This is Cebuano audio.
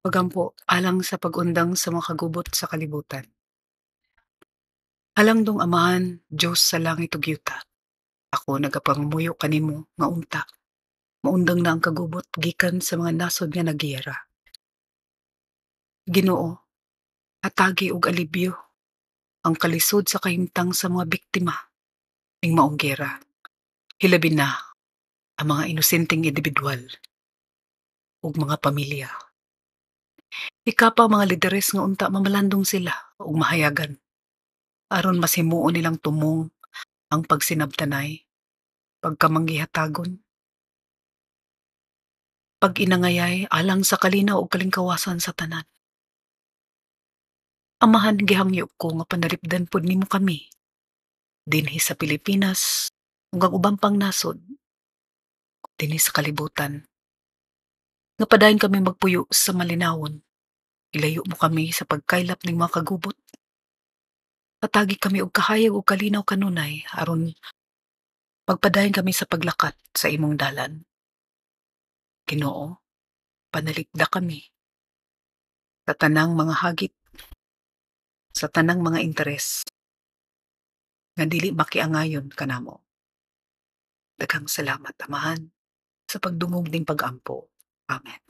Pagampo alang sa pag-undang sa mga kagubot sa kalibutan. Halangdong Amahan, Dios sa langit ug yuta. Ako nagapangamuyo kanimo nga unta maundang na ang kagubot gikan sa mga nasod nga nagiyera. Ginoo, hatagi og alibyo ang kalisod sa kahimtang sa mga biktima ning maong giyera. Hilabi na ang mga inosenteng individual ug mga pamilya. Hikapa ang mga lideres nga unta mamalandong sila ug mahayagan aron mas himuon nilang tumong ang pagsinabtanay, pagkamanggihatagon, pag-inangayay alang sa kalinaw ug kalingkawasan sa tanan. Amahan, gihangyo ko nga panalipdan pod nimo kami dinhi sa Pilipinas ug ang uban pang nasod dinhi sa kalibutan. Nga padayon kami magpuyo sa malinawon. Ilayo mo kami sa pagkaylap ning mga kagubot. Hatagi kami og kahayag ug kalinaw kanunay aron magpadayon kami sa paglakat sa imong dalan. Ginoo, panalipda kami sa tanang mga hagit, sa tanang mga interes nga dili makiangayon kanamo. Daghang salamat, Amahan, sa pagdungog ning pag-ampo. Amen.